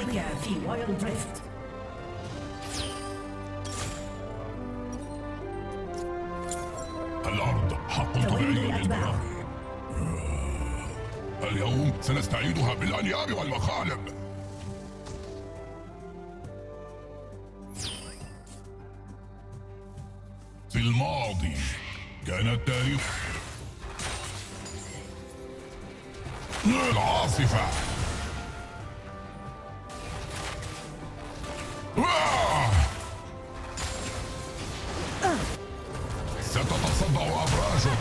بك في وايلد ريفت. الأرض حق طبيعي تولي أتباع. للبراري. اليوم سنستعيدها بالأنياب والمخالب. في الماضي كان التاريخ العاصفة. آه! ستتصدع أبراجك.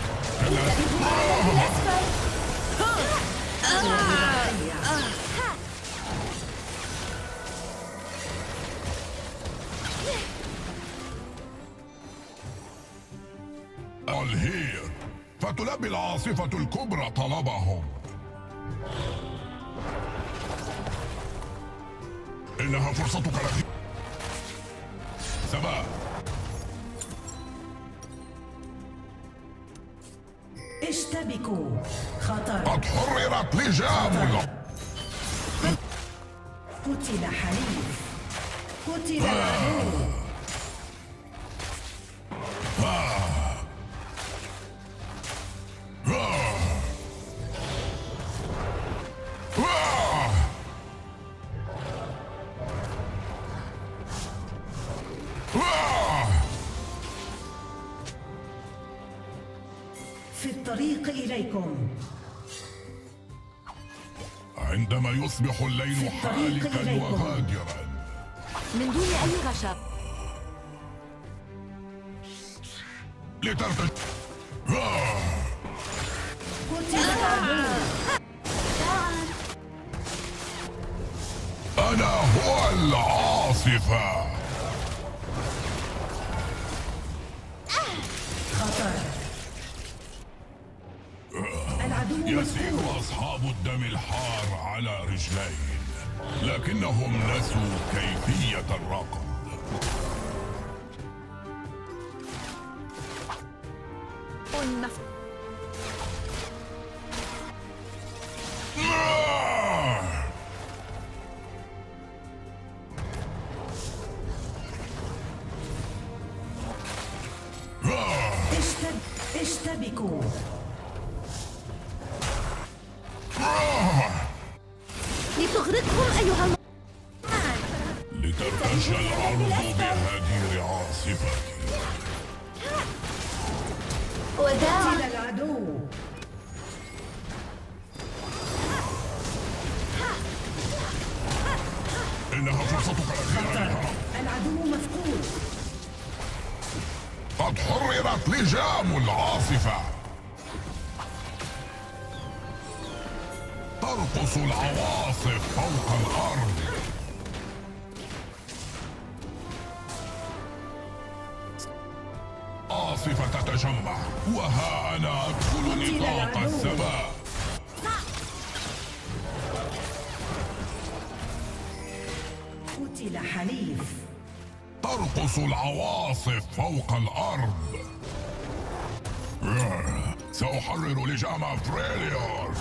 الهير فتلبي العاصفة الكبرى طلبهم. إنها فرصتك الأخيرة. سبا. اشتبكوا. خطر. قد حررت لجام. قتل حليف. قتل العدو. في الطريق إليكم. عندما يصبح الليل في الطريق حالكا إليكم. وغادرا من دون أي غشاء. لترتج. قتل العدو. أنا هو العاصفة. خطر. العدو يسير مفقود. أصحاب الدم الحار على رجلين، لكنهم نسوا كيفية الركض. اشتبكوا. لتغرقهم أيها لترتج الأرض بهدير عاصفتي. وداعا. قتل العدو. إنها فرصتك الأخيرة خطر. للهرب. العدو مفقود. قد حررت لجام العاصفة. ترقص العواصف فوق الأرض. عاصفة تتجمع، وها أنا أدخل قتل نطاق العدو. السماء. قتل حليف. ترقص العواصف فوق الأرض. سأحرر لجام فريليور.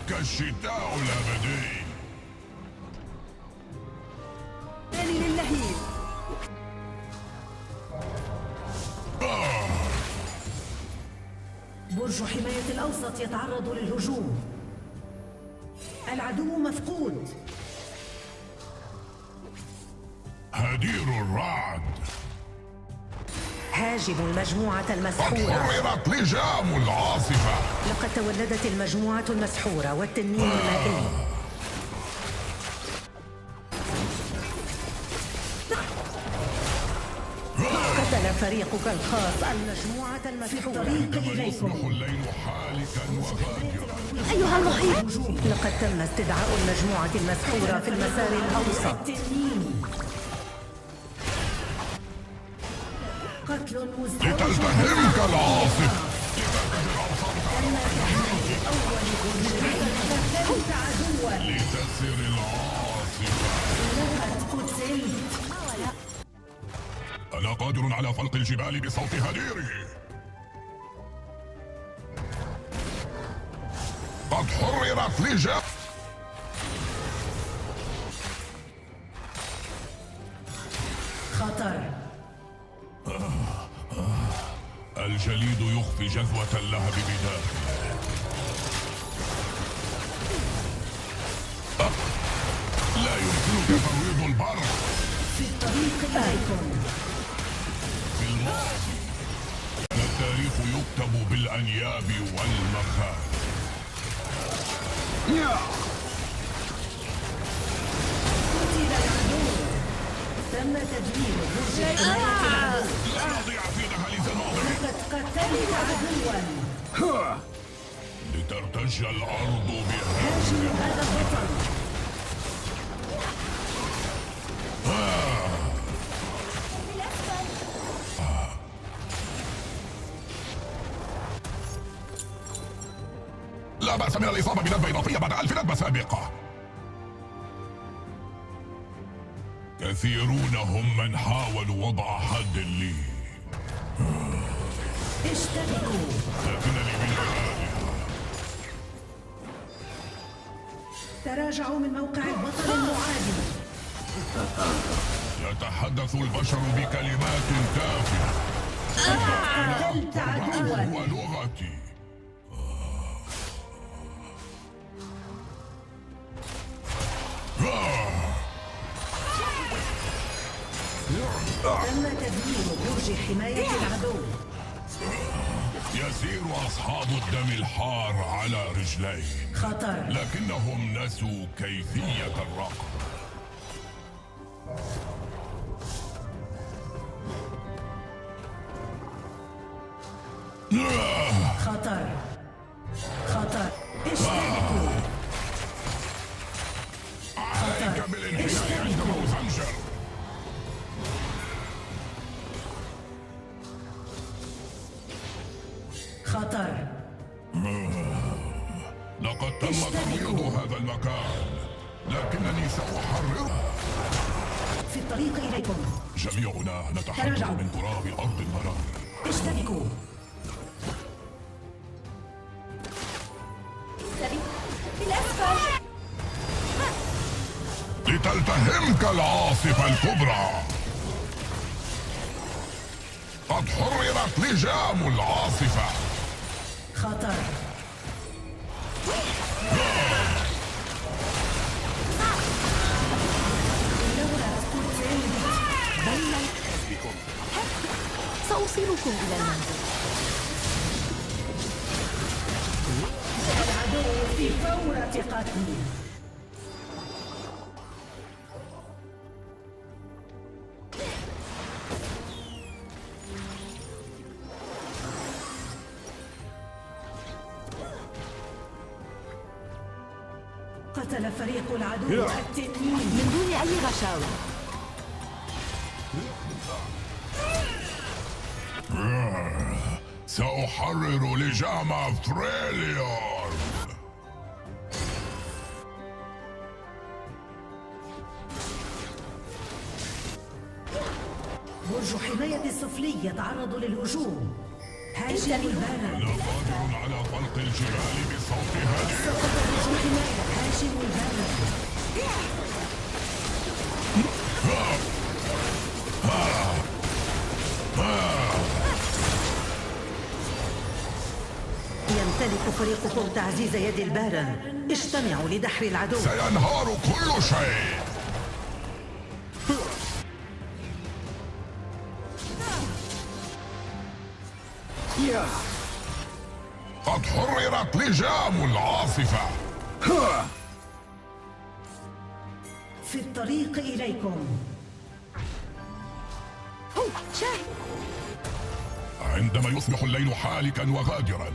كالشتاء الأبدي. للنهيب. برج حماية الأوسط يتعرض للهجوم. العدو مفقود. هدير الرعد. هاجموا المجموعة قد المسحورة. حررت لجام العاصفة. لقد تولدت المجموعة المسحورة والتنين المائي. قتل فريقك الخاص المجموعة المسحورة. عندما يصبح الليل حالكا وغادرا. أيها المحيط. لقد تم استدعاء المجموعة المسحورة في المسار الأوسط. قتل مزدوج. لتلتهمك العاصفة. قتلت عدوا. لتسر العاصفة. لقد قتلت. أنا قادر على فلق الجبال بصوت هديري. حررت لجام. خطر. الجليد يخفي جذوة اللهب بداخله. لا يمكنك ترويض البرق. في الطريق إليكم. في الماضي كان التاريخ يكتب بالأنياب والمخالب. قتل العدو. تم تدمير برج حماية العدو. لا نضيع في دهاليز الماضي. لقد قتلت عدوا. لترتج الأرض بها. هاجموا هذا البطل. لا بأس من الإصابة بندبة إضافية بعد 1000 ندبة سابقة. كثيرون هم من حاولوا وضع حد لي. اشتبكوا. لكنني من الآلهة. تراجعوا من موقع البطل المعادي. يتحدث البشر بكلمات تافهة. قتلت عدوا. هو لغتي. تم تدمير برج حماية العدو. يسير أصحاب الدم الحار على رجلين. خطر. لكنهم نسوا كيفية الرقص. خطر. خطر. اشتبكوا. عليك بالانحناء عندما أزمجر. خطر. لقد تم ترويض هذا المكان، لكنني سأحرره. في الطريق إليكم. جميعنا نتحدث تراجعوا. من تراب أرض المرار. اشتبكوا. بالأسفل. لتلتهمك العاصفة الكبرى. قد حررت لجام العاصفة. خطر. سأوصلكم إلى المنزل. العدو في فورة قتل. قتل فريق العدو التنين. من دون أي غشاوة. سأحرر لجام فريليون. برج حماية السفلي يتعرض للهجوم. هاجموا البارون. أنا قادر على خلق الجبال بصوت هادئ. سقط برج حماية. هاجموا البارون. يمتلك فريقكم تعزيز يد البارون. اجتمعوا لدحر العدو. سينهار كل شيء. قد حررت لجام العاصفة. في الطريق إليكم. شاهد. عندما يصبح الليل حالكا وغادرا.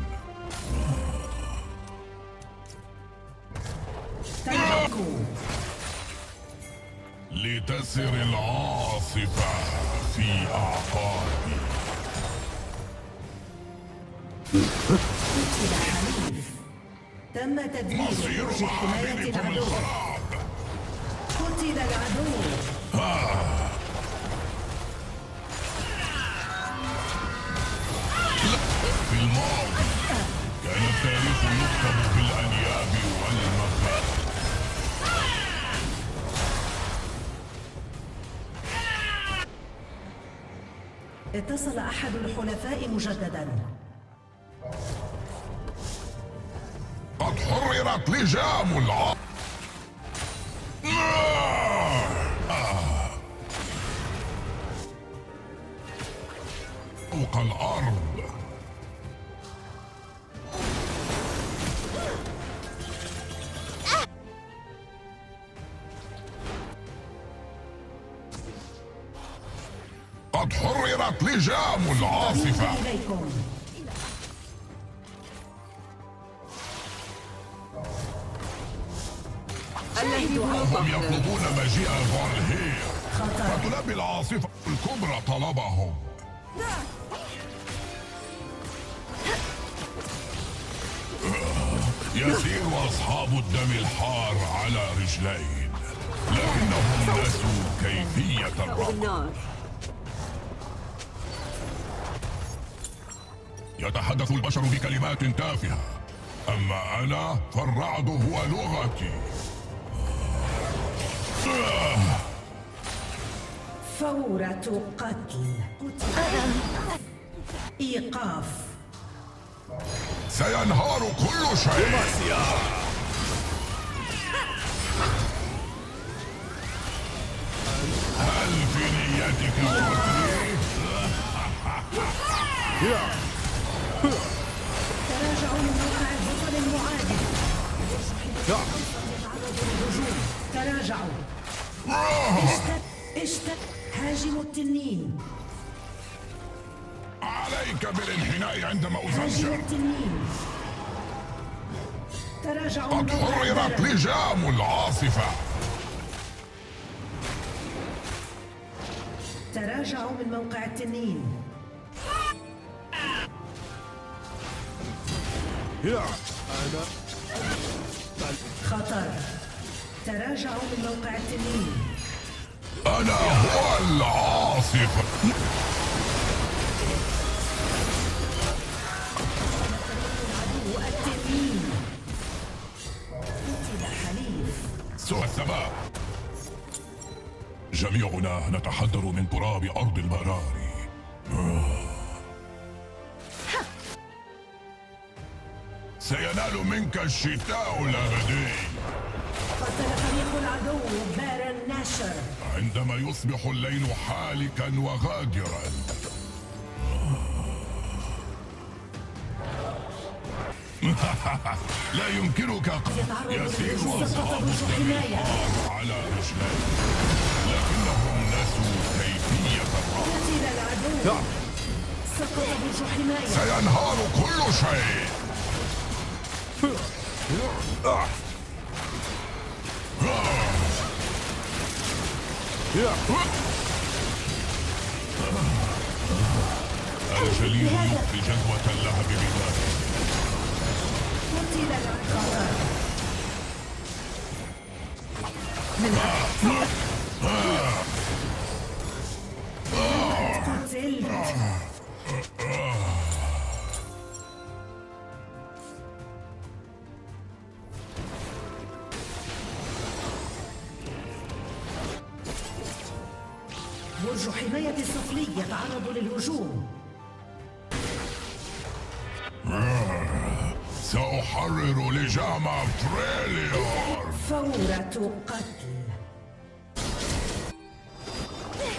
تحركوا. لتسر العاصفة في أعقابي. قتل حليف. تم تدمير مصير برج حماية معابدكم العدو. الخراب. قتل العدو. في الماضي كان التاريخ يكتب بالأنياب والمخالب. اتصل أحد الحلفاء مجددا. قد حررت لجام الع... فوق الأرض. قد حررت لجام العاصفة. إليكم. هم يطلبون مجيء فالهير، فتلبي العاصفة الكبرى طلبهم. يسير أصحاب الدم الحار على رجلين، لكنهم نسوا كيفية الركض. يتحدث البشر بكلمات تافهة، أما أنا فالرعد هو لغتي. فورة قتل. إيقاف. سينهار كل شيء. هل في نيتك قتلي؟ تراجعوا من موقع البطل المعادي. يتعرض للهجوم. تراجعوا. هاجموا التنين. عليك بالانحناء عندما هاجموا أزمجر. التنين. تراجعوا قد من موقع حررت البارن. لجام العاصفة. تراجعوا من موقع التنين. خطر. تراجعوا من موقع التنين. أنا هو العاصفة. العدو التنين. قتل حليف. سوى السماء. جميعنا نتحدر من تراب أرض البراري. سينال منك الشتاء الأبدي. قتل فريق العدو بارن ناشر. عندما يصبح الليل حالكا وغادرا. لا يمكنك. يتعرض يسير للهجوم. أصحاب سقط برج الدم حماية. الحار على رجلين، لكنهم نسوا كيفية الركض. قتل العدو. سقط برج حماية. سينهار كل شيء. الجليد يخفي جذوة اللهب بذاته. قتل العدو. قتلت. برج حماية السفلي يتعرض للهجوم. سأحرر لجام فريليور. فورة قتل.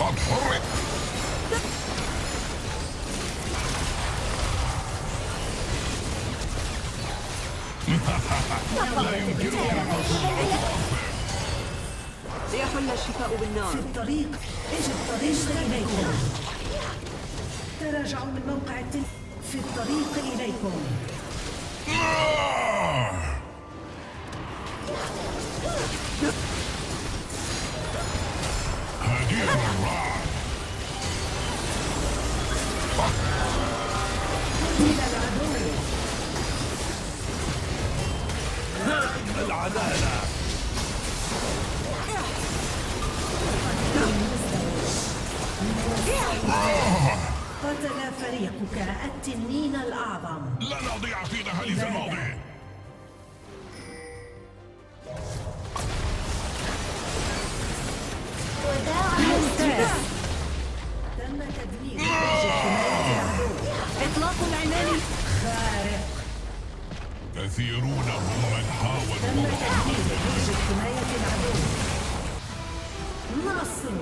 قد حرر. لا يمكنك ليحل الشفاء بالنار. في الطريق. في الطريق إليكم. تراجعوا من موقع التل. في الطريق إليكم. هدير الرعد. قتل العدو. العدالة. قتل فريقك التنين الأعظم. لن أضيع في دهاليز الماضي. ممتاز. تم تدمير برج كثيرون هم من حاولوا تم وضع تدمير برج حماية العدو. نصر.